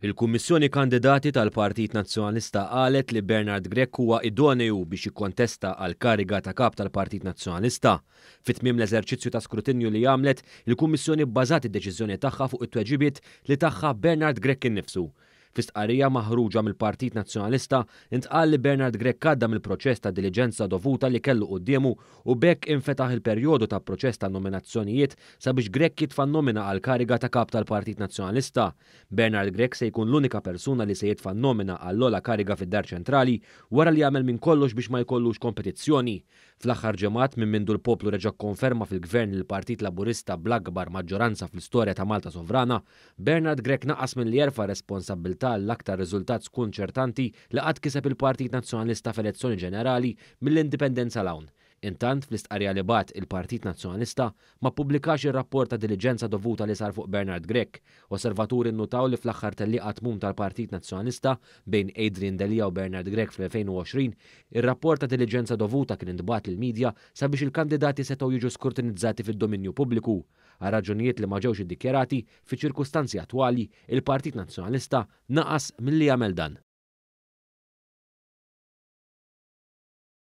Il-Kummissjoni Kandidati tal-Partit Nazzjonalista qalet li Bernard Grech huwa idoneu biex jikkontesta għall-kariga ta' Kap tal-Partit Nazzjonalista. Fi tmiem l-eżerċizzju ta' skrutinju li għamlet, il-Kummissjoni bbażat id-deċiżjoni tagħha fuq it-tweġibiet li tagħha Bernard Grech innifsu. Fi stqarrija maħruġa mill-Partit Nazzjonalista ntqal li Bernard Grech għadda mill-proċess ta' diliġenza dovuta li kellu quddiemu u b'hekk infetaħ il-perjodu ta' proċess ta' nominazzjonijiet sabiex Grech jitfa' n-nomina għall-kariga ta' Kap tal-Partit Nazzjonalista. Bernard Grech se jkun l-unika persuna li se jitfa' n-nomina għall-ogħla kariga fid-Dar Ċentrali wara li għamel minn kollox biex ma jkollux kompetizzjoni. Fl-aħħar ġimgħat minn mindu l-poplu reġa' kkonferma fil-Gvern lill-Partit Laburista bl-akbar maġġoranza fl-istorja ta' Malta sovrana, Bernard Grech naqas milli jerfa' r-responsabbiltà għall-aktar riżultat skunċertanti li qatt kiseb il-Partit Nazzjonalista f'elezzjoni ġenerali mill-Indipendenza 'l hawn. Intant, fl-istqarrija li bagħat il-Partit Nazzjonalista ma ppubblikax ir-rapport ta' diliġenza dovuta li sar fuq Bernard Grech. Osservaturi nnutaw li fl-aħħar tellieqa tmum tal-Partit Nazzjonalista bejn Adrian Delia u Bernard Grech fl-2020, ir-rapport ta' diliġenza dovuta kien intbagħat lill-media sabiex il-kandidati setgħu jiġu skrutinizzati fid-dominju pubbliku. Għal raġunijiet li ma ġewx iddikjarati, fiċ-ċirkustanzi attwali, il-Partit Nazzjonalista naqas milli jagħmel dan.